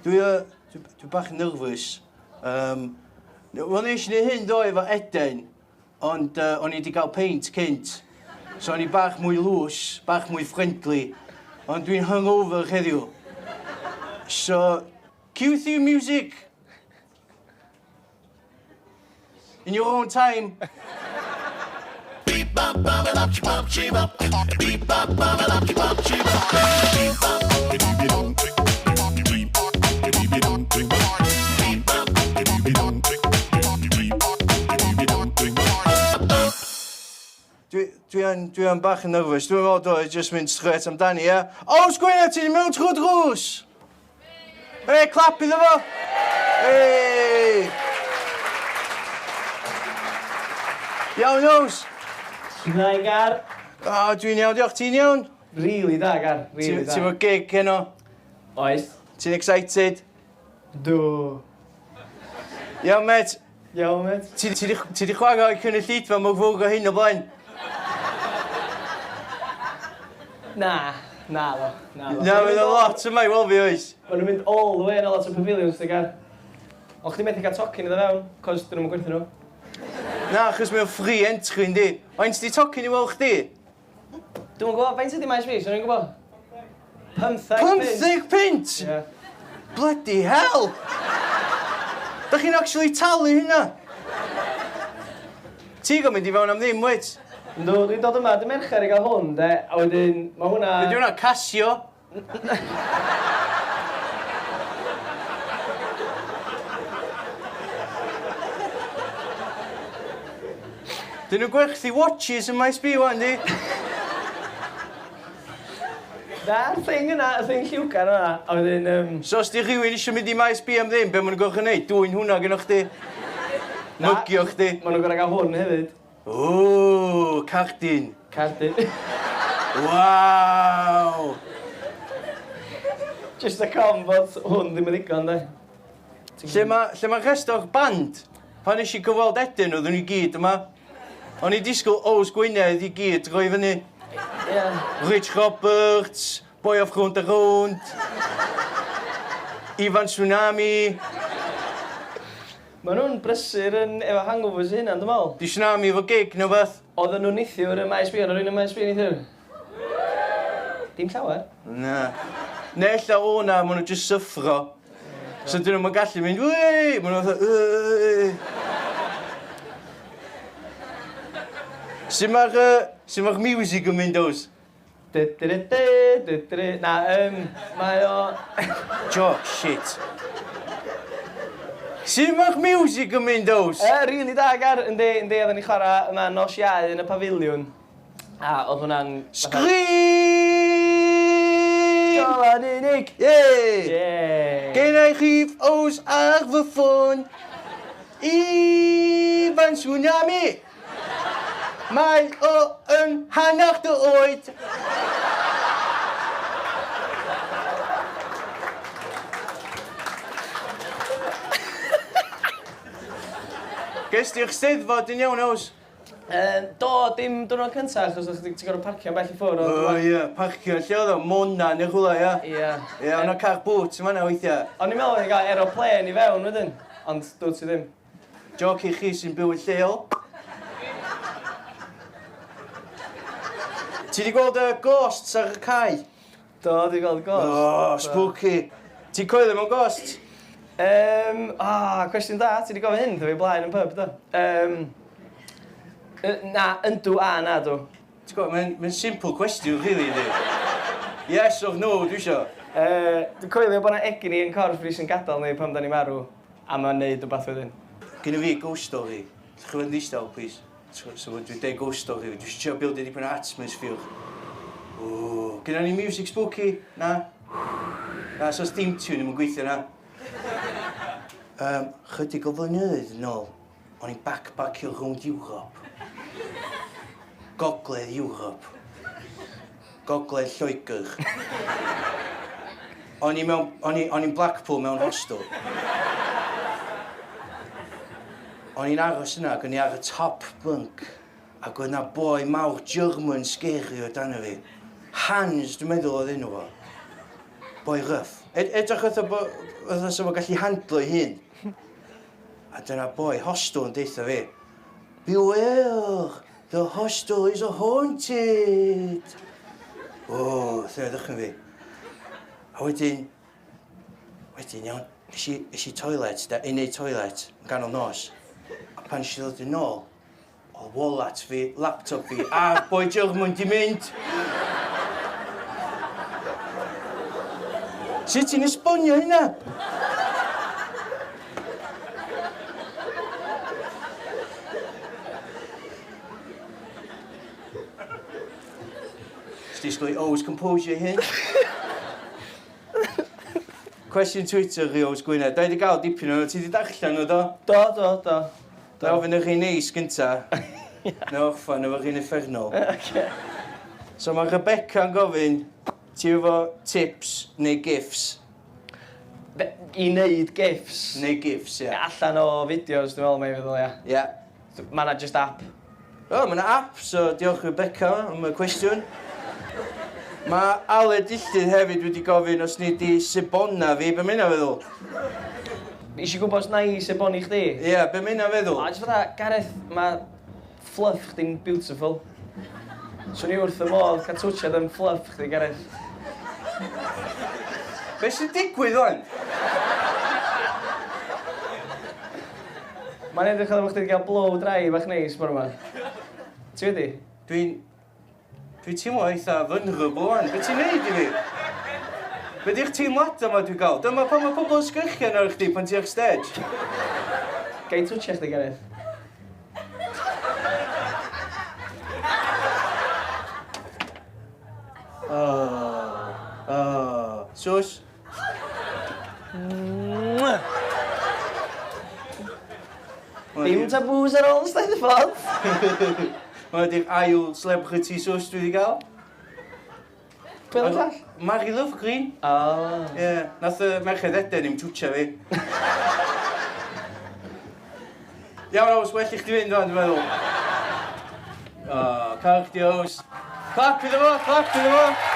Dwi, uh, dwi, dwi bach yn nervous. Um, Wel, nes i neud hyn ddoe efo Eden, ond uh, o'n i wedi cael peint cynt. So o'n i bach mwy loose, bach mwy friendly. Ond dwi'n hungover heddiw. So, cue theme music! In your own time. Dwi, dwi yn, dwi yn bach yn nervous. Dwi'n meddwl dwi jyst mynd straight amdani, ia? O, sgwina, ti di mewn trwy drws! Hei, clap iddo fo! Hei! Iawn, Ows? Shwmae, Gar? O, dwi'n iawn, diolch. Ti'n iawn? Really da, Gar. Really da. Ti'n fo gig heno? Oes. Ti'n excited? Dw. Iawn, met. Iawn, met. Ti, ti, ti di chwarae o'i cynulleidfa mor fawr o hyn o blaen? Na, na ddo, na ddo. Na, mae'n lot yma i weld fi, oes? Maen nhw'n mynd all the way yn ôl at y pavilions, di gar. Ond chdi methu cael tocyn iddo fewn, cos dyn nhw'n gwerthu nhw. Na, achos mae'n free entry, yndi. Faint di tocyn i weld chdi? Dwi'm yn gwybod, faint ydi Maes B, swn i'n gwybod? 15 punt. 15 punt? Ie. Yeah. Bloody hell! Da chi'n actually talu hynna? Ti'n gwybod mynd i fewn am ddim, wyt? Yndw, dwi'n dod yma dy Mercher i gael hwn, de, a wedyn, mae hwnna... Be di hwnna, Casio? Dyn nhw'n gwerthu watches yn Maes B wan, di? Na'r thing yna, y thing lliwgar yna, a wedyn... Um... So os di rhywun eisiau mynd i Maes B am ddim, be maen nhw'n gorfod gwneud? Dwyn hwnna gyda chdi? Mygio chdi? Maen nhw'n gorfod cael hwn hefyd. Ww, cardyn. Cardyn. Waw! Just a com bod hwn ddim yn ddigon, de. Lle mae lle ma rest o'r band? Pan nes i gyfweld Edyn, oeddwn i gyd yma. O'n i disgwyl Ows Gwynedd i gyd roi fyny. Yeah. Rich Roberts, Boi off Rownd a Rownd, Ifan Tsunami. Maen nhw'n brysur yn efo hangovers eu hunan, dwi'n meddwl. Di Tsunami efo gig neu wbath? Oedden nhw neithiwr yn Maes B, oedd 'na rywun yn Maes B neithiwr? Dim llawer. Na. Neu ella o na, maen nhw jyst syffro. So dyn nhw'm yn gallu mynd wei! Maen nhw fatha yy. Sut mae'r yy, sut mae'r music yn mynd Ows? Du-du-du-du, du-du-du. Na, yym, mae o... Joke shit. Sut mae'ch music yn mynd, Ows? Yy, rili da, Gar. Yndi, yndi, oedden ni'n chwarae yma nos Iau yn y pafiliwn. A oedd hwnna'n... Sgrin! Golan unig! Ie! Ie! Gen i rhif Ows ar fy ffôn. Ifan Tsunami! Mae o yn hanner dy oed. Ges ti'ch Steddfod yn iawn, Ows? Yy, do, dim diwrnod cynta, achos o'ch chdi, ti'n gorfod parcio bell i ffwrdd. O ie, parcio, lle oedd o? Mona neu rhywle, ia? Ie. Ie, o'na car boot yn fan'na weithia. O'n i'n meddwl o'n i'n gael aeroplane i fewn wedyn, ond dwyt ti ddim. Joc i chi sy'n byw yn lleol. Ti 'di gweld y ghosts ar y cae? Do, dwi gweld ghosts. O, spooky. Ti'n coelio mewn ghosts? Yym, o, cwestiwn da, ti 'di gofyn hyn wrtha fi blaen yn pub do? Yym, na, yndw a nadw. Ti'n gwybod, mae'n mae simple cwestiwn, really, yndi? Yes or no, dwi isio. Dwi'n coelio bod 'na egni yn corff fi sy'n gadael ni pan 'dan ni'n marw. A mae'n neud wbath wedyn. Gynna fi ghost story. Allwch chi fod yn ddistaw, plîs? So, so dwi'n deud ghost story, dwi eisiau trio bildio dipyn o atmosphere. Ooh, gynna ni music spooky? Na? Na, so's theme tune ddim yn gweithio na. Um, chydig o flynyddoedd yn ôl, o'n i'n backpackio rownd Ewrop. Gogledd Ewrop. Gogledd Lloegr. O'n i mewn... o'n i o'n i'n Blackpool mewn hostel. O'n i'n aros yna ac o'n i ar y top bunk ac oedd 'na boi mawr German scary o dan fi. Hans dwi'n meddwl oedd enw fo. Boi rough. Ed edrych fatha bo, fatha sa fo gallu handlo ei hun. A dyna boi hostel yn deutha fi, Beware, the hostel is a haunted! O, lle ddechrau fi. A wedyn, wedyn iawn, es i, es i toilet, da, i neud toilet, yn ganol nos. A pan nes i ddod yn ôl, Oedd wallet fi, laptop fi a'r boi German 'di mynd! Sut ti'n esbonio hynna? Ti'n disgwyl i Ows composio ei hun? Cwestiwn Twitter i Ows Gwynedd. Da i 'di gael dipyn o nhw. Ti 'di darllen nhw do? Do, do, do. Na i ofyn y rhei neis gynta. Na i orffan efo rhein uffernol. Oce. So mae Rebecca yn gofyn, ti efo tips neu gifs? Be- I neud gifs? Neu gifs, ie. Allan o fideos dwi'n meddwl mae'n feddwl, ia. Ie. Mae 'na jyst app. O, mae 'na app, so diolch Rebecca am y cwestiwn. Mae Aled Illtyd hefyd wedi gofyn os nei di sebona fi, be mae hynna'n feddwl? Isio gwybod os na i seboni chdi? Ie, yeah, be mae hynna'n feddwl? O, jyst fatha, Gareth, mae fluff chdi'n beautiful. Swn i wrth y modd cael twtsiad yn fluff chdi, Gareth. Be sy'n digwydd wan? Mae'n edrych fel bod chdi wedi cael blow dry bach neis bore 'ma. Ti wedi? Dwi'n... Dwi'n teimlo eitha vulnerable wan. Be ti'n neud i fi? Be di'ch teimladau ma dwi'n gael? Dyma pan mae pobl yn sgrechian ar chdi pan ti ar stage. Ga i twtsio chdi, Gareth? Oh, oh. Sws. Dim taboos ar ôl Steddfod! Hwnna di'r ail celebrity sws dwi wedi gael. Pwy oedd y llall? Mari Lovgreen. O. Ie, yeah, nath y merched Eden ddim twtsio fi. Iawn, Ows, well i chdi fynd o'n, dwi'n meddwl. O, car chdi, Ows. Clap iddo fo, clap iddo fo.